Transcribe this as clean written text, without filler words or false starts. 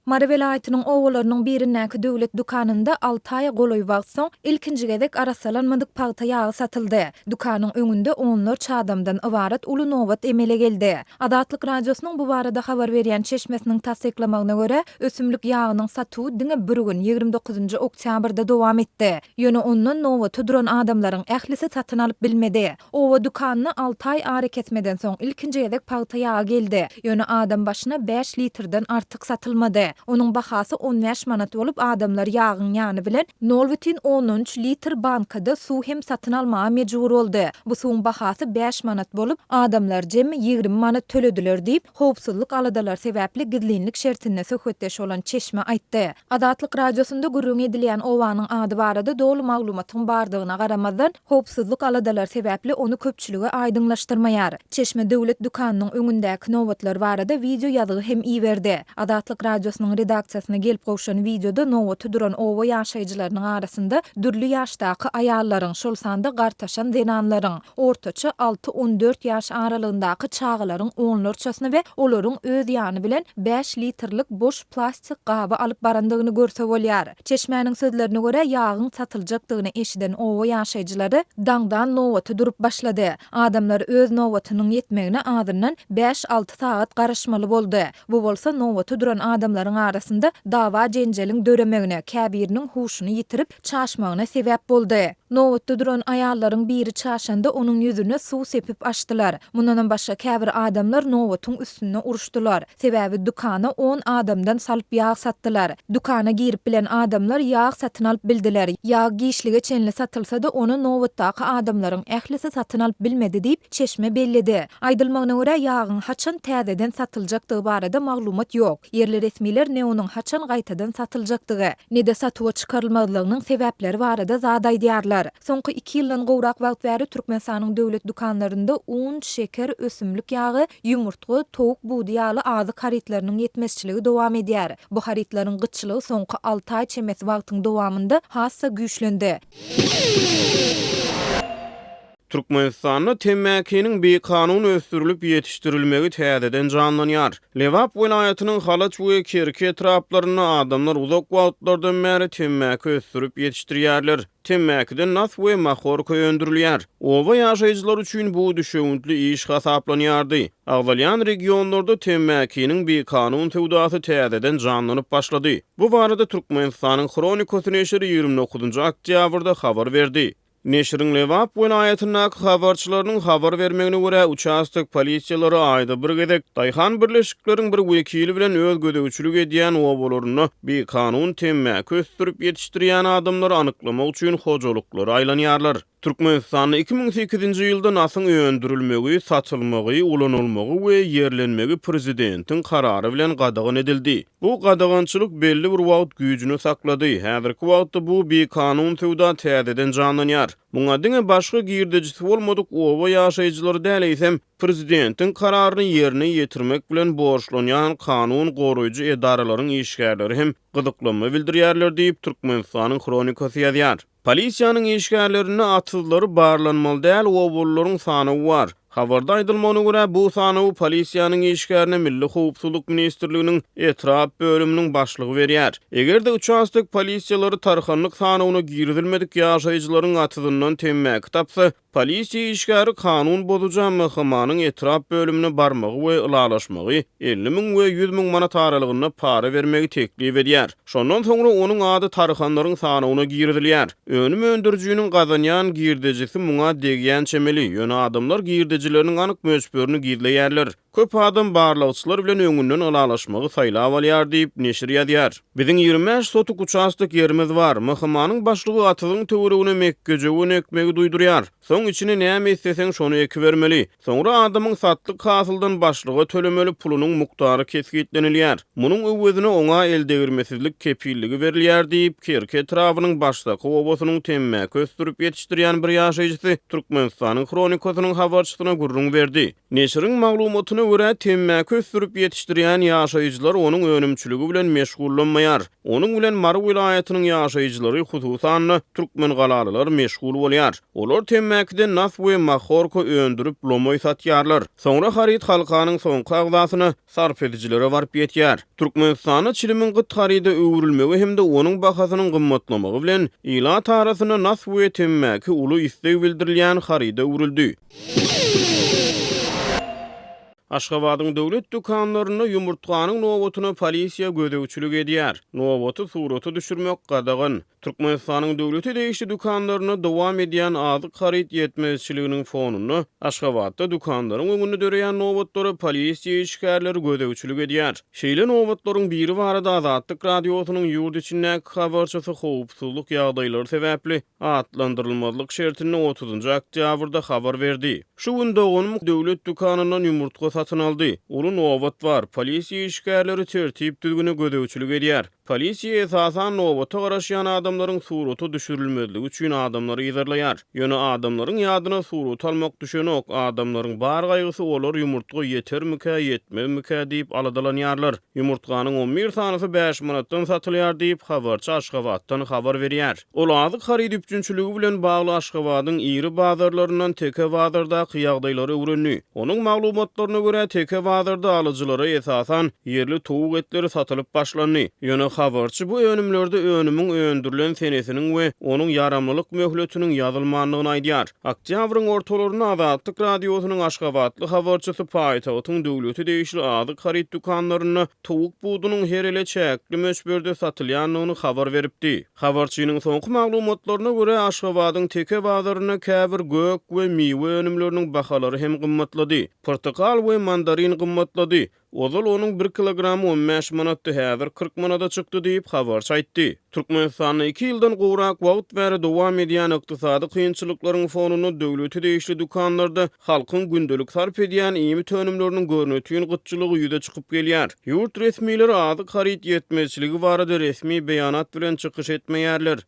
Mary welaýatynyň obalarynyň birindäki döwlet dükanynda alty aýa golaý wagt soň, ilkinji gezek arassalanmadyk pagta ýagy satyldy. Dükanyň öňünde onlarça adamdan ybarat uly nobat emele geldi. Azatlyk Radiosynyň bu barada habar berýän çeşmesiniň tassyklamagyna görä, ösümlik ýagynyň satuwy diňe bir gün, 29-njy oktýabrda dowam etdi. Ýöne ondan nobata duran adamlaryň ählisi satyn alyp bilmedi. Oba dükanyna alty aý arakesmeden soň ilkinji gezek pagta ýagy geldi. Ýöne adam başyna bäş litrden artyk satylmady. Onuň bahasy 15 manat bolup, adamlar ýagyň ýany bilen nol bütin ondan üç litr bankada suw hem satyn almaga mejbur boldy. Bu suwuň bahasy bäş manat bolup, adamlar jemi 20 manat tölediler diýip, howpsuzlyk aladalary sebäpli gizlinlik şertinde söhbetdeş bolan çeşme aýtdy. Azatlyk Radiosynda gürrüňi edilýän obanyň ady barada doly maglumatyň bardygyna garamazdan, howpsuzlyk aladalary sebäpli ony köpçülige aýdyňlaşdyrmaýar. Çeşme döwlet dükanynyň öňündäki nobatlar barada wideo ýazgy hem iberdi. Azatlyk Radiosynyň redaksiýasyna gelip gowşan wideoda nobata duran oba ýaşaýjylarynyň arasynda dürli ýaşdaky aýallaryň, şol sanda gartaşan zenanlaryň, ortaça alty-on dört ýaş aralygyndaky çagalaryň onlarçasyny we olaryň öz ýany bilen bäş litrlik boş plastik gaby alyp barandygyny görse bolýar. Çeşmäniň sözlerine görä, ýagyň satyljakdygyny eşiden oba ýaşaýjylary daňdan nobata durup başlady. Adamlar öz nobatynyň ýetmegine azyndan bäş-alty sagat garaşmaly boldy. Bu bolsa nobata duran adamlaryň arasynda dawa-jenjeliň döremegine, käbiriniň huşuny ýitirip, çaşmagyna sebäp boldy. Nobatda duran aýallaryň biri çaşanda onuň ýüzüne suw sepip açdylar. Mundanam başga käbir adamlar nobatyň üstünde uruşdylar. Sebäbi dükana on adamdan salyp ýag satdylar. Dükana girip bilen adamlar ýag satyn alyp bildiler. Ýag giçlige çenli satylsa-da ony nobatdaky adamlaryň ählisi satyn alyp bilmedi diýip, çeşme belledi. Aýdylmagyna görä, ýagyň haçan täzeden satyljakdygy barada maglumat ýok. Ýerli resmiler ne onuň haçan gaýtadan satyljakdygy, ne-de satuwa çykarylmazlygynyň sebäpleri barada zat aýdýarlar. Soňky iki ýyldan gowrak wagt bäri Türkmenistanyň döwlet dükanlarynda un, şeker, ösümlik ýagy, ýumurtga, towuk budy ýaly azyk harytlarynyň ýetmezçiligi dowam edýär. Bu harytlaryň gytçylygy soňky alty aý çemesi wagtyň dowamynda has-da güýçlendi. Türkmenistanda temmäkiniň bikanun ösdürilip ýetişdirilmegi täzeden janlanýar. Lebap welaýatynyň Halaç we Kerki etraplarynda adamlar uzak wagtlardan bäri temmäki ösdürip ýetişdirýärler. Temmäkiden nas we mahorka öndürilýär. Oba ýaşaýjylary üçin bu düşewüntli iş hasaplanýardy. Agzalýan regionlarda temmäkiniň bikanun söwdasy täzeden janlanyp başlady. Bu barada Türkmenistanyň Hronikasy neşiri 29-njy oktýabrda habar berdi. Neşiriň Lebap welaýatyndaky habarçylarynyň habar bermegine görä, uçastok polisiýalary aýda bir gezek daýhan birleşikleriň bir wekili bilen öz gözegçilik edýän obalarynda bikanun temmäki ösdürip ýetişdirýän adamlary anyklamak üçin hojalyklara aýlanýarlar. Türkmenistanda 2008-nji ýylda nasyň öndürilmegi, satylmagy, ulanylmagy we ýerlenmegi prezidentiň karary bilen gadagan edildi. Bu gadagançylyk belli bir wagt güýjüni saklady. Häzirki wagtda bu bikanun söwda täzeden janlanýar. Muňa diňe başga girdejisi bolmadyk oba ýaşaýjylary däl, eýsem, prezidentiň kararyny ýerine ýetirmek bilen borçlanýan kanun goraýjy edaralaryň işgärleri hem gyzyklanma bildirýärler diýip, Türkmenistanyň Hronikasy ýazýar. Polisiýanyň işgärlerinde atsyzlary barlanmaly däl obalylaryň sanawy bar. Habarda aýdylmagyna görä, bu sanawy polisiýanyň işgärine Milli howpsuzlyk ministrliginiň etrap bölüminiň başlygy berýär. Eger-de uçastok polisiýalary tarhanlyk sanawyna girizilmedik ýaşaýjylaryň atyzyndan temmäki tapsa, Polisiýa işgäri kanun bozuja MHM-niň etrap bölümine barmagy we ylalaşmagy, 50 müň we 100 müň manat aralygynda para bermegi teklip edýär. Şondan soňra onuň ady tarhanlaryň sanawyna girizilýär. Önüm öndürijiniň gazanýan girdejisi muňa degýän çemeli, ýöne adamlar girdejileriniň anyk möçberini gizleýärler. Köp adam barlagçylar bilen öňünden ylalaşmagy saýlap alýar diýip, neşir ýazýar. Biziň 25 sotuk uçastok ýerimiz bar. MHM-niň başlygy atyzyň töweregine mekgejöwen ekmegi duýdurýar. Soň içine näme isleseň şony ekibermeli. Soňra adamyň satlyk hasyldan başlyga tölemeli pulunyň mukdary kesgitlenilýär. Munuň öwezine oňa eldegirmesizlik kepilligi berilýär diýip, Kerki etrabynyň Başsaka obasynyň temmäki ösdürip ýetişdirýän bir ýaşaýjysy Türkmenistanyň Hronikasynyň habarçysyna. gürrüň berdi. Neşiriň maglumatyna görä, temmäki ösdürip ýetişdirýän ýaşaýjylar onuň önümçiligi bilen meşgullanmaýar. Onuň bilen Mary welaýatynyň ýaşaýjylary, hususan-da, türkmengalalylar meşgul bolýar. Olar temmäkiden nas we mahorka öndürip, lomaý satýarlar. Soňra haryt halkanyň soňky agzasyna, sarp edijilere baryp ýetýär. Türkmenistanda çilimiň gyt haryda öwrülmegi hem-de onuň bahasynyň gymmatlamagy bilen, ilat arasynda nas we temmäki uly isleg bildirilýän haryda öwrüldi. Aşgabadyň döwlet dükanlarynda ýumurtganyň nobatyna polisiýa gözegçilik edýär. Nobaty surata düşürmek gadagan. Türkmenistanyň döwlete degişli dükanlarynda dowam edýän azyk haryt ýetmezçiliginiň fonunda, Aşgabatda dükanlaryň öňünde döreýän nobatlara polisiýa işgärleri gözegçilik edýär. Şeýle nobatlaryň biri barada Azatlyk Radiosynyň ýurt içindäki habarçysy howpsuzlyk ýagdaýlary sebäpli atlandyrylmazlyk şertinde otuzynjy oktýabrda habar berdi. Şu gün doganym döwlet dükanyndan ýumurtga satyn aldy. Uly nobat bar, polisiýa işgärleri tertip-düzgüne gözegçilik edýär. Polisiýa esasan nobata garaşýan adamlaryň surata düşürilmezligi üçin adamlary yzarlaýar. Ýöne adamlaryň ýadyna surata almak düşenok, adamlaryň bar gaýgysy olar ýumurtga ýetermikä, ýetmezmikä diýip aladalanýarlar. Ýumurtganyň on bir sanysy bäş manatdan satylýar diýip, habarçy Aşgabatdan habar berýär. Ol azyk haryt üpjünçiligi bilen bagly Aşgabadyň iri bazarlaryndan Teke bazardaky ýagdaýlary öwrendi. Onuň maglumatlaryna görä, Teke bazarda alyjylara esasan ýerli towuk etleri satylyp başlandy. Ýöne habarçy bu önümlerde önümiň öndürilen senesiniň we onuň ýaramlylyk möhletiniň ýazylmandygyny aýdýar. Oktýabryň ortalarynda Azatlyk Radiosynyň aşgabatly habarçysy paýtagtyň döwlete degişli azyk haryt dükanlarynda towuk budunyň her ele çäkli möçberde satylýandygyny habar beripdi. Habarçynyň soňky maglumatlaryna görä, Aşgabadyň Teke bazarynda käbir gök we miwe önümleriniň bahalary hem gymmatlady. Pyrtykal we mandarin gymmatlady. Ozal onuň bir kilogramy on bäş manatdy, häzir 40 manada çykdy diýip, habarçy aýtdy. Türkmenistanda iki ýyldan gowrak wagt bäri dowam edýän ykdysady kynçylyklaryň fonunda döwlete degişli dükanlarda halkyň gündelik sarp edýän iýmit önümleriniň görnetin gytçylygy ýüze çykyp gelýär. Ýurt resmileri azyk haryt ýetmezçiligi barada resmi beýanat bilen çykyş etmeýärler.